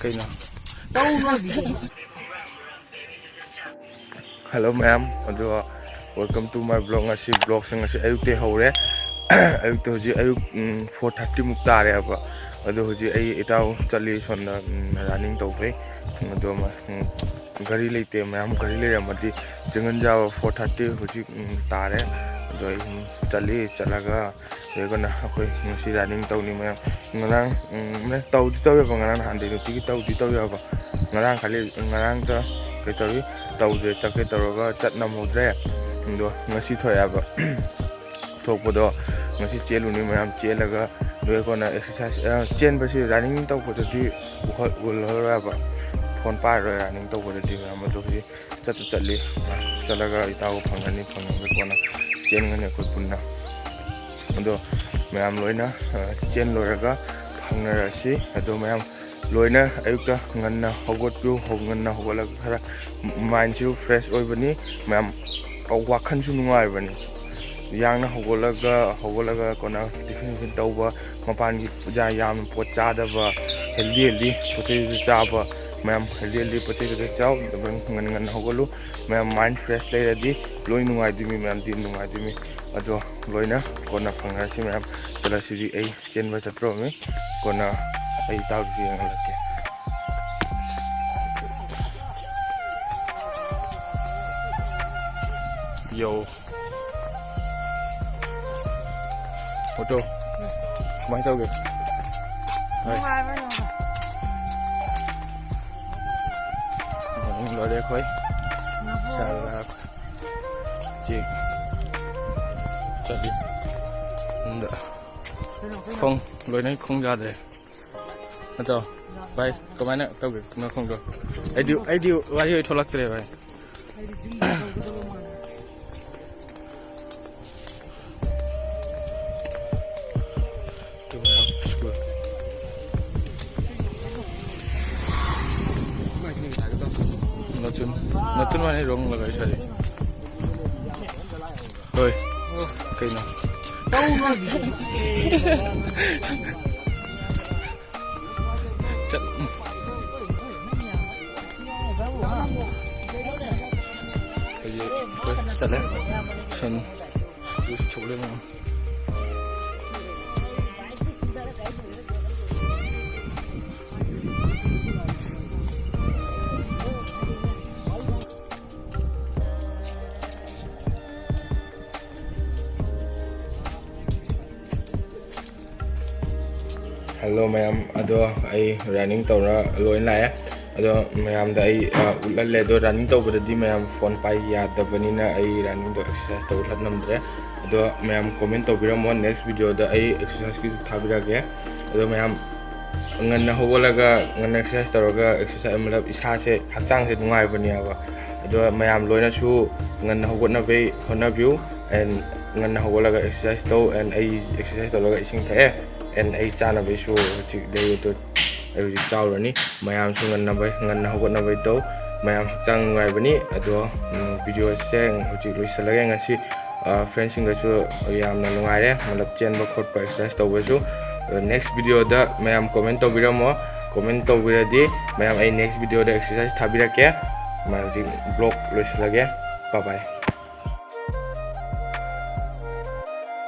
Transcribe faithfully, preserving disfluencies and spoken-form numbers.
ꯀꯩꯅꯣ? ꯍꯜꯂꯣ ꯃꯌꯥꯝ, ꯑꯗꯣ welcome to my vlog꯫ ꯉꯁꯤ vlogꯁꯦ ꯉꯁꯤ ꯑꯌꯨꯛꯇꯩ ꯍꯧꯔꯦ꯫ ꯑꯌꯨꯛꯇ ꯍꯧꯖꯤꯛ ꯑꯌꯨꯛ, ꯎꯝ, four thirty ꯃꯨꯛ ꯇꯥꯔꯦꯕ꯫ ꯑꯗꯣ ꯍꯧꯖꯤꯛ ꯑꯩ ꯏꯇꯥꯎ ꯆꯠꯂꯤ ꯁꯣꯝꯗ, ꯎꯝ, running ꯇꯧꯕꯩ꯫ ꯑꯗꯣ ꯃ-, ꯎꯝ, ꯒꯥꯔꯤ ꯂꯩꯇꯦ ꯃꯌꯥꯝ, ꯒꯥꯔꯤ ꯂꯩꯔꯝꯃꯗꯤ ꯆꯤꯡꯉꯟ ꯌꯥꯕ꯫ Four thirty ꯍꯧꯖꯤꯛ, ꯎꯝ, ꯇꯥꯔꯦ꯫ ꯑꯗꯣ ꯑꯩ, ꯎꯝ, ꯆꯠꯂꯤ, ꯆꯠꯂꯒ ꯑꯗꯨꯒꯅ ꯑꯩꯈꯣꯏ ꯉꯁꯤ running ꯇꯧꯅꯤ ꯃꯌꯥꯝ꯫ ꯉꯔꯥꯡ, ꯎꯝ, ꯅ-, ꯇꯧꯗꯤ ꯇꯧꯋꯦꯕ, ꯉꯔꯥꯡ ꯅꯍꯥꯟꯗꯩ ꯅꯨꯡꯇꯤꯒꯤ ꯇꯧꯗꯤ ꯇꯧꯋꯦꯕ꯫ ꯉꯔꯥꯡ ꯈꯜꯂꯤ, ꯉꯔꯥꯡꯗ ꯀꯩ ꯇꯧꯔꯤ, ꯇꯧꯗ꯭ꯔꯦ, ꯆꯠꯀꯦ ꯇꯧꯔꯒ ꯆꯠ ꯅꯝꯍꯧꯗ꯭ꯔꯦ꯫ ꯑꯗꯣ ꯉꯁꯤ ꯊꯣꯛꯑꯦꯕ꯫ ꯊꯣꯛꯄꯗꯣ ꯉꯁꯤ ꯆꯦꯜꯂꯨꯅꯤ ꯃꯌꯥꯝ, ꯆꯦꯜꯂꯒ ꯑꯗꯨꯒ ꯀꯣꯟꯅ exercise, ꯑ, ꯆꯦꯟꯕꯁꯤ running ꯇꯧꯕꯗꯗꯤ ꯎꯍꯜ-, ꯎꯍꯜꯂꯔꯣꯏꯕ꯫ Phone ꯄꯥꯏꯔꯔꯣꯏ running ꯇꯧꯕꯗꯗꯤ ꯃꯌꯥꯝ꯫ ꯑꯗꯣ ꯍꯧꯖꯤꯛ ꯆꯠꯇꯨ ꯆꯠꯂꯤ꯫ ꯆꯠꯂꯒ ꯏꯇꯥꯎ ꯐꯪꯒꯅꯤ, ꯐꯪꯉꯒ ꯀꯣꯟꯅ ꯆꯦꯟꯒꯅꯤ ꯑꯩꯈꯣꯏ ꯄꯨꯟꯅ꯫ ꯑꯗꯣ ꯃꯌꯥꯝ ꯂꯣꯏꯅ, ꯑ, ꯆꯦꯟ ꯂꯣꯏꯔꯒ ꯐꯪꯅꯔꯁꯤ꯫ ꯑꯗꯣ ꯃꯌꯥꯝ ꯂꯣꯏꯅ ꯑꯌꯨꯛꯇ ꯉꯟꯅ ꯍꯧꯒꯠꯄꯤꯌꯨ꯫ ꯍꯧ-, ꯉꯟꯅ ꯍꯧꯒꯠꯂꯒ ꯈꯔ mindꯁꯨ fresh ꯑꯣꯏꯕꯅꯤ ꯃꯌꯥꯝ, ꯋꯥꯈꯜꯁꯨ ꯅꯨꯡꯉꯥꯏꯕꯅꯤ꯫ ꯌꯥꯡꯅ ꯍꯧꯒꯠꯂꯒ, ꯍꯧꯒꯠꯂꯒ ꯀꯣꯟꯅ tiffin ꯅꯨꯐꯤꯟ ꯇꯧꯕ, ꯃꯄꯥꯟꯒꯤ ꯌꯥ-, ꯌꯥꯝꯅ ꯄꯣꯠ ꯆꯥꯗꯕ, healthy healthy ꯄꯣꯠ ꯆꯩꯗꯨ ꯆꯥꯕ, ꯃꯌꯥꯝ healthy healthy ꯄꯣꯠ ꯆꯩꯗꯨ ꯆꯥꯎ, ꯑꯗꯨꯒ ꯉꯟꯅ ꯉꯟꯅ ꯍꯧꯒꯠꯂꯨ, ꯃꯌꯥꯝ mind fresh ꯂꯩꯔꯗꯤ ꯂꯣꯏ ꯅꯨꯡꯉꯥꯏꯗꯣꯏꯃꯤ, ꯃꯌꯥꯝꯗꯤ ꯅꯨꯡꯉꯥꯏꯗꯣꯏꯃꯤ꯫ ꯑꯗꯣ ꯂꯣꯏꯅ ꯀꯣꯟꯅ ꯐꯪꯅꯔꯁꯤ ꯃꯌꯥꯝ꯫ ꯆꯠꯂꯁꯤꯗꯤ ꯑꯩ ꯆꯦꯟꯕ ꯆꯠꯇ꯭ꯔꯣꯃꯤ, ꯀꯣꯟꯅ ꯑꯩ ꯏꯇꯥꯎꯁꯤ ꯌꯦꯡꯍꯜꯂꯛꯀꯦ꯫ ꯌꯧ꯫ ꯑꯣꯇꯣ ꯀꯃꯥꯏꯅ ꯇꯧꯒꯦ? ꯍꯣꯏ꯫ ꯅꯨꯡꯉꯥꯏꯕ꯭ꯔꯥ ꯅꯨꯡꯉꯥꯏꯕ꯭ꯔꯥ? ꯎꯝ, ꯂꯣꯏꯔꯦ ꯑꯩꯈꯣꯏ꯫ ꯆꯥꯔꯥ ꯆꯦꯛ ꯆꯠꯂꯤ꯫ ꯌꯨꯝꯗ ꯈꯣꯡ ꯂꯣꯏꯅ ꯈꯣꯡ ꯌꯥꯗ꯭ꯔꯦ꯫ ꯅꯠꯇ꯭ꯔꯣ? ꯚꯥꯏ, ꯀꯃꯥꯏꯅ ꯇꯧꯒꯦ ꯅꯈꯣꯡꯗꯣ? ꯑꯩꯗꯤ, ꯑꯩꯗꯤ ꯋꯥꯔꯤ ꯑꯣꯏ ꯊꯣꯛꯂꯛꯇ꯭ꯔꯦ ꯚꯥꯏ꯫ ꯅꯆꯨꯟ, ꯅꯆꯨꯟ ꯃꯥꯅꯤ ꯔꯣꯡ ꯂꯒꯥꯏ ꯁꯥꯔꯤ꯫ ꯍꯣꯏ꯫ ꯀꯩꯅꯣ? ꯆꯠ-, ꯆꯠꯂꯦ꯫ ꯁꯦꯟ ꯁꯣꯛꯂꯦ ꯃꯌꯥꯝ꯫ ꯍꯜꯂꯣ ꯃꯌꯥꯝ, ꯑꯗꯣ ꯑꯩ ꯔꯟꯅꯤꯡ ꯇꯧꯔ ꯂꯣꯏ ꯂꯥꯛꯑꯦ꯫ ꯑꯗꯣ ꯃꯌꯥꯝꯗ ꯑꯩ, ꯑ, ꯎꯠꯍꯜꯂꯦ꯫ ꯑꯗꯣ ꯔꯟꯅꯤꯡ ꯇꯧꯕꯗꯗꯤ ꯃꯌꯥꯝ ꯐꯣꯟ ꯄꯥꯏ ꯌꯥꯗꯕꯅꯤꯅ ꯑꯩ ꯔꯟꯅꯤꯡꯗꯣ ꯑꯦꯛꯁꯔꯁꯥꯏꯁ ꯇꯧꯕ ꯎꯠꯍꯟ ꯉꯝꯗ꯭ꯔꯦ꯫ ꯑꯗꯣ ꯃꯌꯥꯝ ꯀꯣꯃꯦꯟ ꯇꯧꯕꯤꯔꯝꯃꯣ, ꯅꯦꯛꯁ ꯚꯤꯗꯤꯑꯣꯗ ꯑꯩ ꯑꯦꯛꯁꯔꯁꯥꯏꯁꯀꯤꯁꯨ ꯊꯥꯕꯤꯔꯛꯑꯒꯦ꯫ ꯑꯗꯣ ꯃꯌꯥꯝ ꯉꯟꯅ ꯍꯧꯒꯠꯂꯒ ꯉꯟꯅ ꯑꯦꯛꯁꯔꯁꯥꯏꯁ ꯇꯧꯔꯒ ꯑꯦꯛꯁꯔꯁꯥꯏꯁ ꯃꯇꯂꯕ ꯏꯁꯥꯁꯦ, ꯍꯛꯆꯥꯡꯁꯦ ꯅꯨꯡꯉꯥꯏꯕꯅꯦꯕ꯫ ꯑꯗꯣ ꯃꯌꯥꯝ ꯂꯣꯏꯅꯁꯨ ꯉꯟꯅ ꯍꯧꯒꯠꯅꯕꯩ ꯍꯣꯠꯅꯕꯤꯌꯨ꯫ ꯑꯦꯟ ꯉꯟꯅ ꯍꯧꯒꯠꯂꯒ ꯑꯦꯛꯁꯔꯁꯥꯏꯁ ꯇꯧ꯫ ꯑꯦꯟ ꯑꯩ ꯑꯦꯛꯁꯔꯁꯥꯏꯁ ꯇꯧꯔꯒ ꯏꯁꯤꯡ ꯊꯛꯑꯦ꯫ ꯑꯦꯟ ꯑꯩ ꯆꯥꯅꯕꯩꯁꯨ ꯍꯧꯖꯤꯛ ꯂꯩꯔꯨꯗꯣ ꯑꯩ ꯍꯧꯖꯤꯛ ꯆꯥꯎꯔꯅꯤ꯫ ꯃꯌꯥꯝꯁꯨ ꯉꯟꯅꯕ, ꯉꯟꯅ ꯍꯧꯒꯠꯅꯕꯩ ꯇꯧ꯫ ꯃꯌꯥꯝ ꯍꯛꯆꯥꯡ ꯅꯨꯡꯉꯥꯏꯕꯅꯤ꯫ ꯑꯗꯣ, ꯎꯝ, ꯚꯤꯗꯤꯑꯣꯁꯦ ꯍꯧꯖꯤꯛ ꯂꯣꯏꯁꯤꯜꯂꯒꯦ꯫ ꯉꯁꯤ, ꯑ, ꯐ꯭ꯔꯦꯟꯁꯤꯡꯒꯁꯨ ꯌꯥꯝꯅ ꯅꯨꯡꯉꯥꯏꯔꯦ, ꯃꯇꯂꯕ ꯆꯦꯟꯕ ꯈꯣꯠꯄ, ꯑꯦꯛꯁꯔꯁꯥꯏꯁ ꯇꯧꯕꯁꯨ꯫ ꯑꯗꯣ ꯅꯦꯛꯁ ꯚꯤꯗꯤꯑꯣꯗ ꯃꯌꯥꯝ ꯀꯣꯃꯦꯟ ꯇꯧꯕꯤꯔꯝꯃꯣ꯫ ꯀꯣꯃꯦꯟ ꯇꯧꯕꯤꯔꯗꯤ ꯃꯌꯥꯝ ꯑꯩ ꯅꯦꯛꯁ ꯚꯤꯗꯤꯑꯣꯗ ꯑꯦꯛꯁꯔꯁꯥꯏꯁ ꯊꯥꯕꯤꯔꯛꯀꯦ꯫ ꯃꯌꯥꯝ ꯍꯧꯖꯤꯛ ꯕ꯭ꯂꯣꯛ ꯂꯣꯏꯁꯤꯜꯂꯒꯦ꯫ ꯕꯥꯏ ꯕꯥꯏ꯫